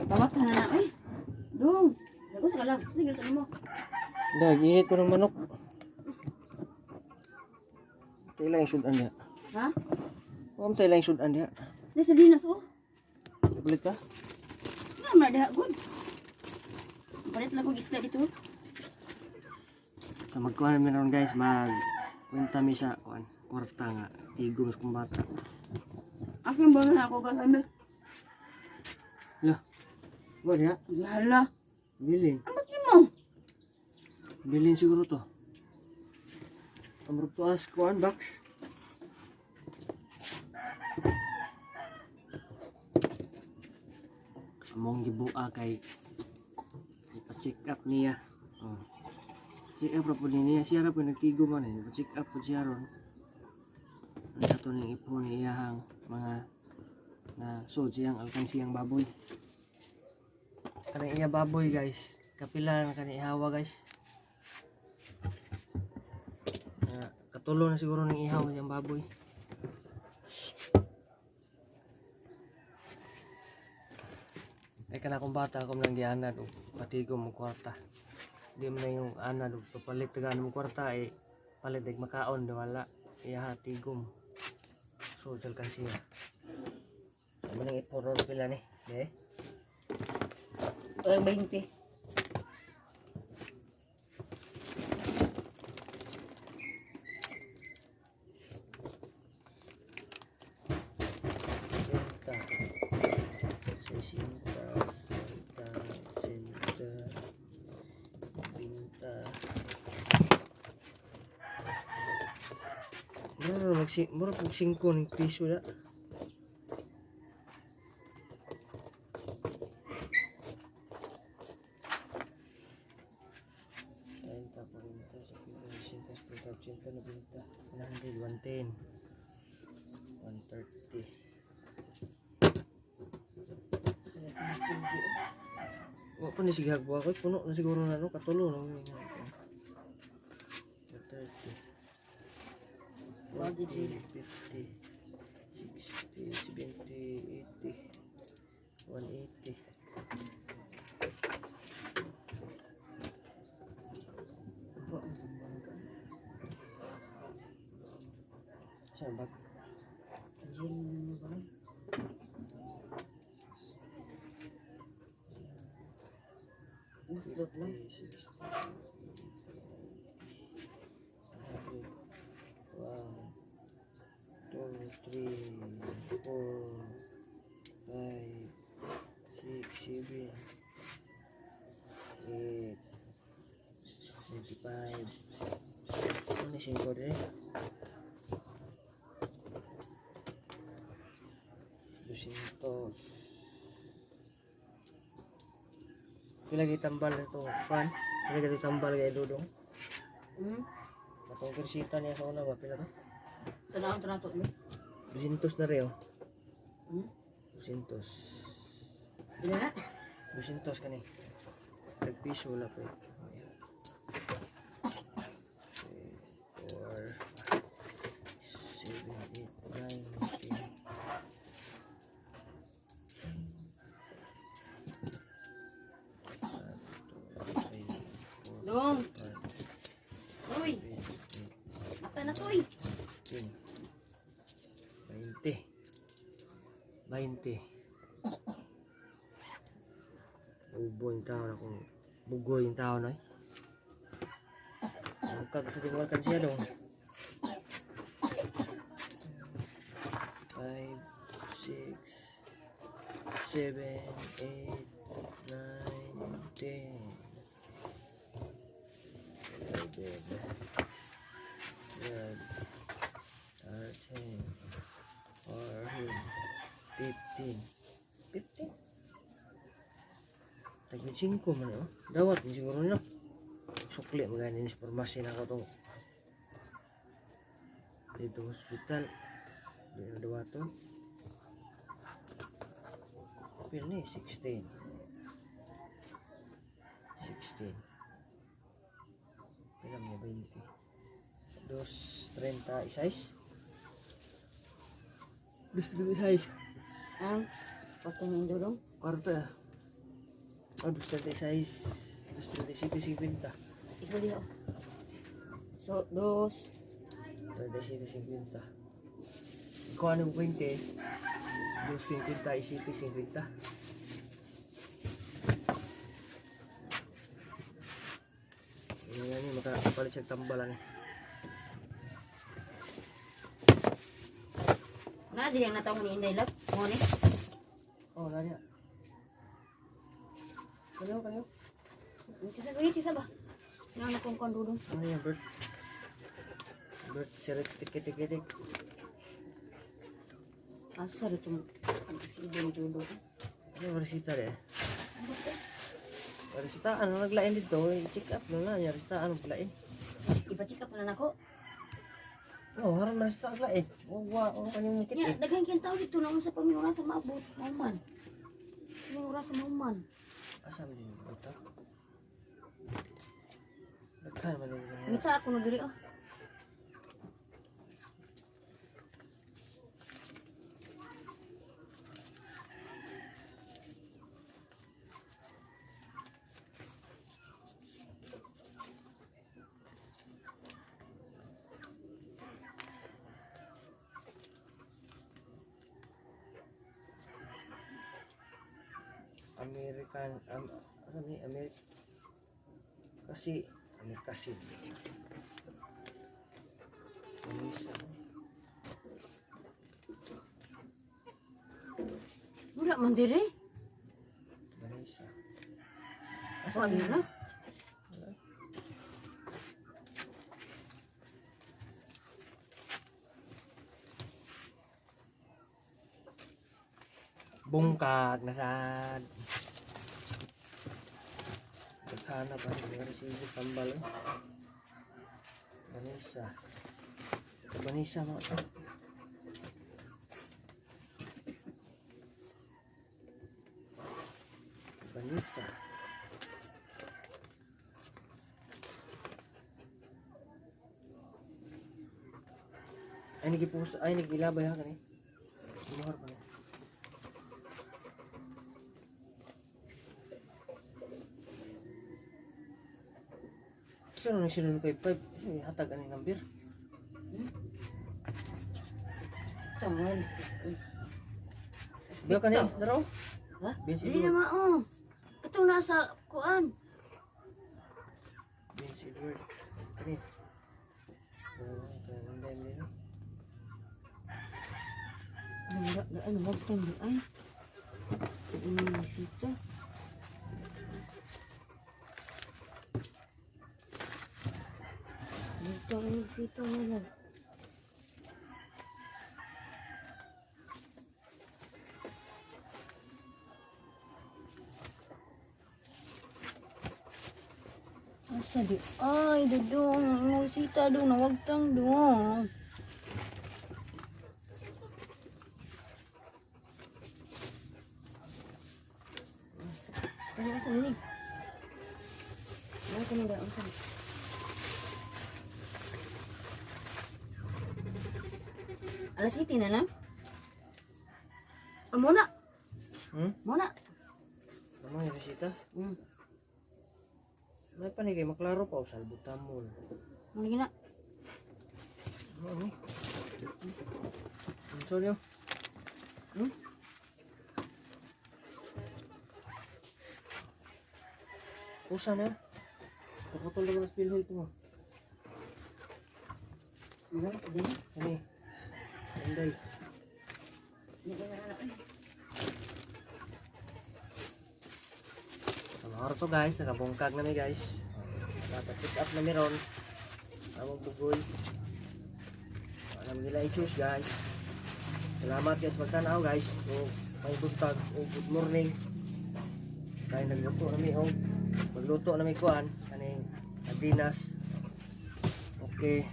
Bawat na na eh. Dong. Lago sa kalam. Sige sa mo. Dag, init ko ng manok. Tayo lang yung sudan niya. Ha? Huwag tayo lang yung sudan niya. Di sa dinas oh. Palit ka? Nga man diha gud. Palit lang kog isda dito. So magkuhan namin ron guys, mag kwenta mi sa kuan, kwarta nga tigom sa kong bata. Akin ba na ako gasamit? Ya. Wa diha, Hala. bilin. Amot nimo. Bilin siguro to. Amrog to as kuan box. Among gibua kay ipa-check up niya. Oh. Check up ra pud ni niya. Siya ra pud nagtigo man eh. Ipa-check up pud siya ron. Ang ato ning ipo ni iyahang mga na sod siyang alkansiyang baboy. Kanang iya baboy guys. Kapila na kani ihawa guys. Na, katulo na siguro ng ihaw siyang baboy. Ay kana akong bata ako nang gianad og patigo mo kwarta. Di man na yung anad og papalit tagaan mo kwarta eh palit dag makaon di wala iya tigom. So sal kan siya. So man ang iporon pila ni, de. Ay 20. Senta. Sesenta, senta, senta, binta. Mura na magsi, mura pug 5 ning piso da. Treinta, cuarenta, cincuenta, sesenta, setenta, ochenta, noventa, 100, 110, 130. Wa pa ni sige hagwa ko, puno na siguro na no, katulo na mo nga. 30. 40, 50, 60, 70, 80, 180. Saan ba? Jin ba? Muslot na. 60, 1, 2, 3, 4, 5, 6, 7, 8, 25. Ano na siyang kode? Dusintos. Pila tambal na ito, pan? Pila gid tambal kay Dudong? Atong persita niya sa una ba? Pila to? Tanaw tanaw to. 200 na rin oh. Hmm? 200. Pila na? 200 kani. Tag piso wala pa eh. Ayan. 3, 4, 7, 8, 9, 10. One, two, three, four, Dong. five, Uy, seven, eight, mata na to eh. 10, 20, 20. Ubo yung tao na kung bugoy yung tao na eh. Ang kag sa tingwal siya dong. 5, 6, 7, 8, 9, 10, 11, 12, 13, 14, 15, 15. Tagpin 5 man oh. Dawat ni siguro no. Sukli magani ni sa na ako tong dito hospital. Di na dawaton. Pil ni 16. 16. Pila mo 20. 2.36. 2.36. Ang patay ng dudong. Kwarta. Oh, 236. 237.50. Ikaw diha. Oh. So, dos. 37.50. Ikaw ano 20? 2.50, isipin 50. Ano yan eh, makapalit siya tambalan eh. Na, di ang natawag ni Inday Love. Mo ni. Oh, nari na. Kanyo, kanyo. Iti sa iti sa ba? Tinanong kong kung dudong. Ano yan, Bert? Bert, sirit, tik, tik, tik. Asa rito mo. Ano si Ibon dudong? Ano, resita rin? Resita, ano naglain dito? Check up na na, resita, ano naglain? Ipa-check up na nako. Oh, haron resita naglain. Wa, wa, kanyang ngikit Nya, eh. daghan kayong tao dito na unsa pag sa maabot, mauman. Minura sa mauman. Asa man yung buta? Daghan man yung Ngita ako na diri oh. American, ano ni American kasi Amerikasin. Manisa. Wala man diri. Manisa. Asa man na? Bungkag nasad. Daghan na ba mga resibo tambal eh. Manisa. Ito Manisa mga to. Manisa. Ay nagipuso, ay nagilabay ha kani. Inuhar pa ni. Sino nang sino kay five? Sino hatag ani number? Tangal. Biya ka ni, daro. Ha? Vince Dili Edward. na mao. Katong nasa kuan. Vince Edward. Kani. Oh, kanang dami nila. Wala na ano wag tang di ay. Sita. Dito ang sita wala. Asa di ay dudong mo sita dong nawagtang dong. Kani asa ni? Ano kani ba unsa ni? Alas 7 na na? Ah, muna. Muna. Ano yung resita? May panigay maklaro pa o salbutamol. Muna gina. Ano ni? Ang sorry. Oh. Usa na. Kaputol na sa PhilHealth mo. Muna ka din. Kani. Anday. Di na na na. Sa mga to guys, nakabungkag na mi guys. Dapat pick up na meron. Among bugoy. Alam nila i-choose guys. Salamat guys magtanaw guys. O may buntag o good morning. Kaya nagluto na mi og magluto na mi kuan kaning sardinas. Okay.